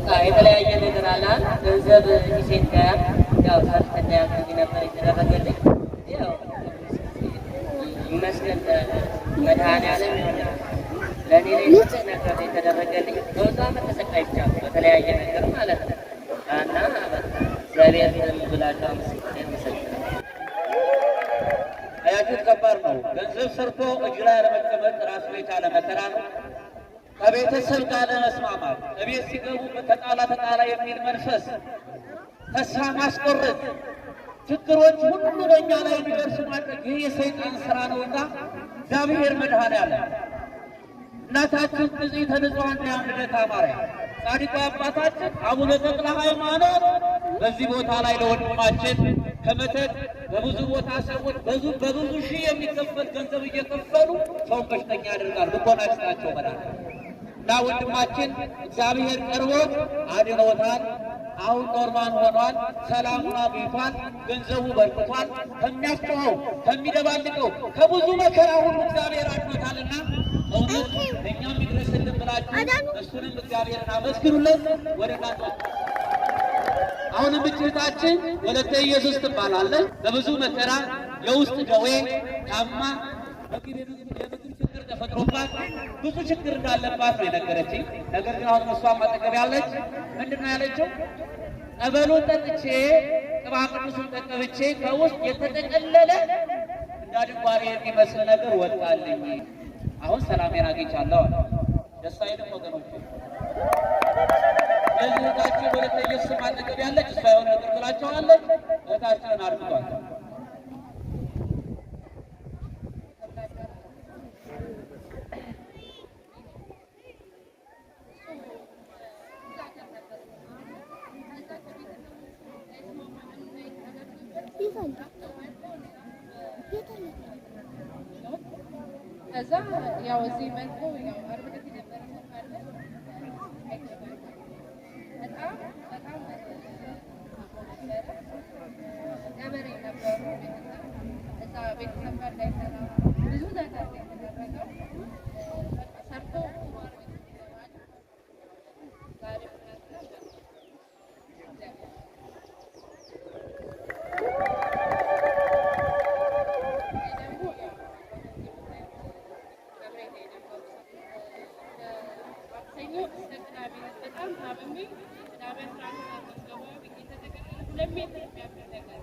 በቃ የተለያየ ነገር አለ። ገንዘብ ኪሴ እንዳያል ያው ሰርተ እንዳያገኝ ነበር የተደረገልኝ። ያው ይመስገን መድኃኔዓለም የሆነ ለእኔ ላይ ትልቅ ነገር የተደረገልኝ። በብዙ ዓመት ተሰቃይቻለሁ በተለያየ ነገር ማለት ነው። እና እግዚአብሔር ብላችሁ አመሰግናለሁ። አያችሁት? ከባድ ነው። ገንዘብ ሰርቶ እጅ ላይ አለመቀመጥ ራሱን የቻለ መከራ ነው። ከቤተሰብ ጋር ለመስማማት እቤት ሲገቡ ተጣላ ተጣላ የሚል መንፈስ፣ ተስፋ ማስቆረጥ፣ ችግሮች ሁሉ በእኛ ላይ እንዲደርሱ ማድረግ ይህ የሰይጣን ስራ ነውና እግዚአብሔር መድኃኔዓለም፣ እናታችን ንጽሕተ ንጹሐን ልደታ ማርያም፣ ጻድቁ አባታችን አቡነ ተክለ ሃይማኖት በዚህ ቦታ ላይ ለወንድማችን ከመተት በብዙ ቦታ ሰዎች ብዙ በብዙ ሺህ የሚከፈል ገንዘብ እየከፈሉ ሰውን በሽተኛ ያደርጋል። ልቦና ይስጣቸው መድኃኔዓለም። እና ወንድማችን እግዚአብሔር ቀርቦት አድኖታል። አሁን normal ሆኗል። ሰላሙን አግኝቷል። ገንዘቡ በርክቷል። ከሚያስጨኸው፣ ከሚደባልቀው፣ ከብዙ መከራ ሁሉ እግዚአብሔር አድኖታልና እውነት እኛም ይድረስልን ብላችሁ እሱንም እግዚአብሔርን አመስግኑለት። ወደ እናንተ አሁንም እህታችን ወለተ ኢየሱስ ትባላለች። በብዙ መከራ የውስጥ ደዌ ታማ የምግብ ችግር ተፈጥሮባት ብዙ ችግር እንዳለባት ነው የነገረችኝ። ነገር ግን አሁን እሷም አጠገብ ያለች ምንድን ነው ያለችው? ጸበሉን ጠጥቼ ቅባ ቅዱሱን ጠጥቼ ከውስጥ የተጠቀለለ እንደ አድንጓሬ የሚመስል ነገር ወጣልኝ። አሁን ሰላሜን አግኝቻለሁ አለ። ደስ አይልም ወገኖች? ስለዚህ እህታችን ወለተ ኢየሱስ አጠገብ ያለች እሷ የሆነ ነገር ትላቸዋለች። እህታችንን አድምጧል። ከዛ ያው እዚህ መጥቶ ያው ዓርብ ዕለት የነበረ ሰው ካለ በጣም በጣም ነበረ። ገበሬ ነበሩ። ቤተሰብ እዛ ቤተሰብ ጋር እንዳይሰራ ብዙ ነገር ነው የተደረገው። በቃ ሰርቶ ቁማር ቤት ይገባል። ዛሬ ምክንያት ነው። ደግሞ ያው ገብርኤል የነበሩ ማክሰኞ እስከ ቅዳሜ በጣም ታምሜ ቅዳሜ 11 ሰዓት ነው የምገባው። የተጠቀለለ 2 ሜትር የሚያክል ነገር